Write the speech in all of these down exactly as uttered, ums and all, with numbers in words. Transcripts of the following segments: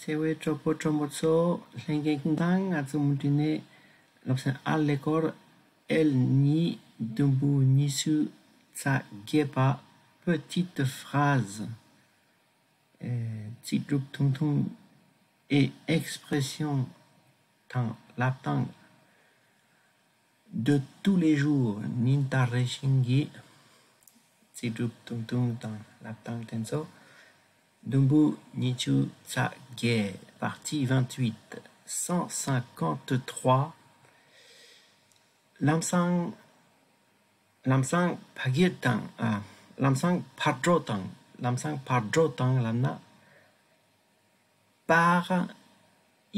དེ་བས་གྲོགས་པོ་གྲོགས་མོ་ཚོ། ལྷན་རྒྱས་ཀུན་དང་ང་ཚོ་མུ་མཐུད་ནས་སློབ་ཚན་ཨ་ལེ་སྐོར་ཨེལ་གཉིས་དུམ་བུ་ཉི་ཤུ་རྩ་བརྒྱད་པ། Petite phrase. ཨེ། ཚིག་གྲུབ་ཐུང་ཐུང་། Et expressions དང་ལབ་སྟངས། De tous les jours. ཉིན་ལྟར་རེ་བཞིན་གྱི་ཚིག་གྲུབ་ཐུང་ཐུང་དང་ལབ་སྟངས་དེ་ཚོ། དུམ་བུ་ཉི་ཤུ་རྩ་བརྒྱད། Partie vingt-huit. Cent cinquante-trois. ལམ་སང་། ལམ་སང་ཕ་གིར་དང་། ཨ། ལམ་སང་ཕར་འགྲོ་དང་། ལམ་སང་ཕར་འགྲོ་དང་ལབ་ན། Pars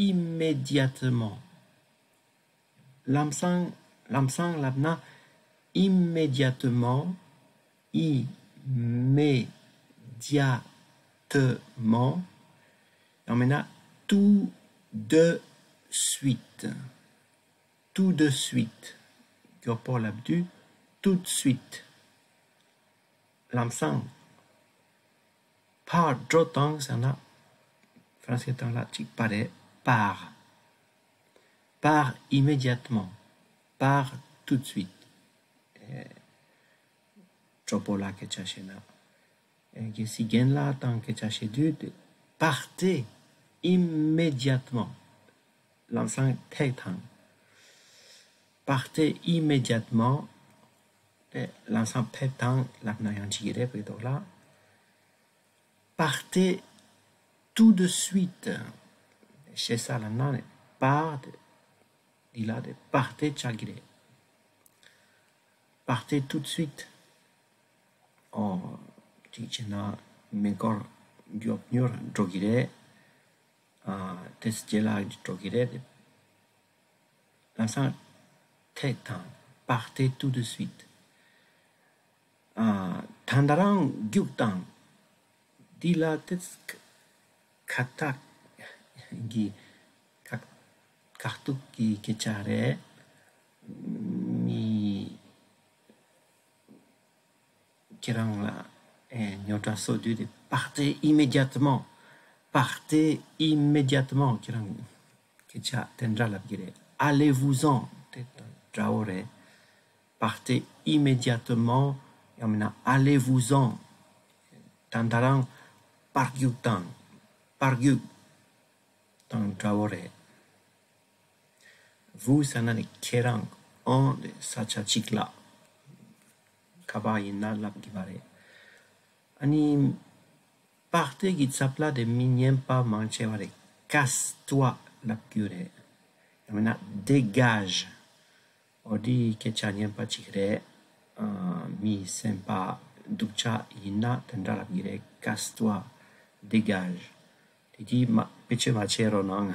immédiatement. ལམ་སང་། ལམ་སང་ལབ་ན། Immédiatement. Immédiatement. ཡང་མིན་ན། Tout de suite. Tout de suite. མགྱོགས་པོ་ལབ་དུས། Tout de suite. ལམ་སང་། ཕར་འགྲོ་དང་ཟེར་ན། ཧྥ་རན་སིའི་སྟངས་ལ་གཅིག་པ་རེད། Pars. Pars immédiatement. Pars tout de suite. ཨེ། གྲོགས་པོ་ལ་སྐད་ཆ་བཤད་ན། ཨེ། གལ་སྲིད་རྒན་ལགས་དང་སྐད་ཆ་བཤད་དུས། Partez immédiatement. ལམ་སང་ཐད་དང་། Partez immédiatement. ཨེ། ལམ་སང་ཕེབས་དང་ལབ་ན་ཡང་འགྲིག་གི་རེད། བོད་ཐོག་ལ། Partez tout de suite. ཞེ་ས་ལབ་ན་ནི། Par དེ། འདི་ལ་དེ། Partez ཆགས་ཀྱི་རེད། Partez tout de suite. ཨོ། གཅིག་བྱས་ན་མེ་འཁོར་མགྱོགས་མྱུར་འགྲོ་གི་རེད། ཨ། དེ་རྗེས་ལ་འགྲོ་གི་རེད། ལམ་སང་ཐད་དང་། Partez tout de suite. ཨ། ད་ད་རང་རྒྱུགས་དང་། འདི་ལ་དེ་ཁ་ཐག་གི་ཁ་ཁ་ཐུག་གི་སྐད་ཆ་རེད། མི་ཁྱེད་རང་ལ། ཨེ། རྙོག་དྲ་བཟོ་དུས་དེ། Partez immédiatement. Partez immédiatement. ཁྱེད་རང་སྐད་ཆ་དེ་འདྲ་ལབ་ཀྱི་རེད། Allez-vous-en དེ་དང་འདྲ་བོ་རེད། Partez immédiatement. ཡང་མིན་ན། Allez-vous-en. ད་ད་རང་པར་རྒྱུགས་དང་། པར་རྒྱུགས་དང་འདྲ་བོ་རེད། Vous ཟེར་ན་ནི་ཁྱེད་རང་། en དེ་ས་ཆ་གཅིག་ལ། ག་པར་ཡིན་ན་ལབ་དགོས་པ་རེད། ཨ་ནི། Partez གི་ཚབ་ལ་དེ་མི་རྔན་པ་མང་ཆེ་བ་རེད། Casse-toi ལབ་རྒྱུ་རེད། ཡང་མིན་ན། Dégage. འོ། འདི་སྐད་ཆ་རྔན་པ་ཅིག་རེད། ཨ། མི་སེམས་པ་སྡུག་ཅག་ཡིན་ན་དེ་འདྲ་ལབ་ཀྱི་རེད། Casse-toi. Dégage. དེ་དུས་མ་བེད་སྤྱོད་མ་བྱེད་རོགས་གནང་།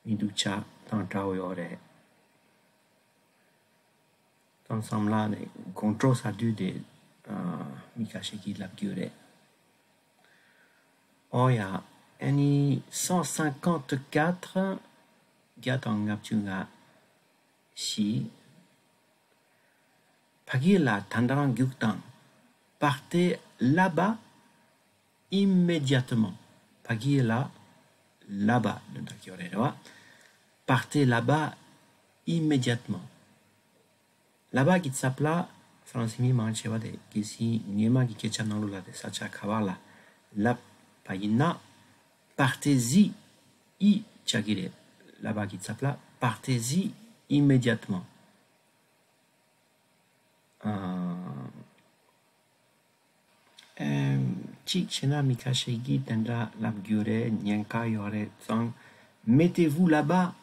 མི་སྡུག་ཅག་དང་འདྲ་བོ་ཡོད་རེད། དང་བསམ་བློ་ནས་དགོང་དྲོ་ཟ་དུས་དེ། ཨ། མི་ཁ་ཤས་ཀྱིས་ལབ་རྒྱུ་རེད། ཨོ་ཡ། ཨ་ནི། cent cinquante-quatre. བརྒྱ་དང་ལྔ་བཅུ་ང་བཞི། ཕ་གི་ལ་ད་ད་རང་རྒྱུགས་དང་། Partez là-bas immédiatement. ཕ་གི་ལ། là-bas དོན་དག་ཡོད་རེད་རེད་བ། Partez là-bas immédiatement. Là-bas གི་ཚབ་ལ་ཧྥ་རན་སི་མི་མང་ཆེ་བ་དེ་གལ་སྲིད་སྔོན་མ་གི་སྐད་ཆ་ནང་ལོགས་ལ་དེ་ས་ཆ་ག་བ་ལ་ལབ་པ་ཡིན་ན། Partez-y. ཡི་ཆགས་ཀྱི་རེད། Là-bas གི་ཚབ་ལ། Partez-y immédiatement. ཨ། ཨེམ། གཅིག་བྱས་ན་མི་ཁ་ཤས་ཀྱིས་དེ་འདྲ་ལབ་རྒྱུ་རེད། ཉེན་ཁ་ཡོད་རེད་ཙང་། Mettez-vous là-bas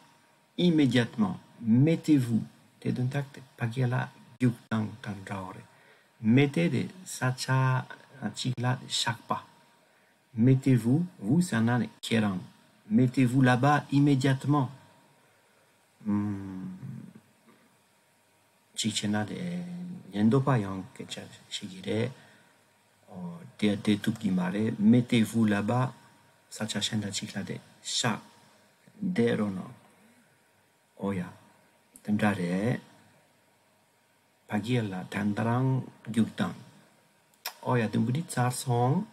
immédiatement. Mettez-vous དེ་དོན་དག་དེ་ཕ་གི་ལ་རྒྱུགས་དང་དང་འདྲ་བོ་རེད། Mettez དེ་ས་ཆ་གཅིག་ལ་བཞག་པ། Mettez-vous. Vous ཟེར་ན་ནི་ཁྱེད་རང་། Mettez-vous là-bas immédiatement. ཨམ། གཅིག་བྱས་ན་དེ་ཉེན་རྟོག་པ་ཡང་སྐད་ཆ་བཤད་ཀྱི་རེད། ཨོ། དེ་བསྡད་ཐུབ་ཀྱི་མ་རེད། Mettez-vous là-bas. ས་ཆ་གཞན་དང་གཅིག་ལ་དེ་བཞག་བསྡད་རོགས་གནང་། ཨོ་ཡ། དེ་འདྲ་རེད། ཕ་གི་ལ་ད་ད་རང་རྒྱུགས་དང་། ཨོ་ཡ། དུམ་བུ་འདི་ཚར་སོང་།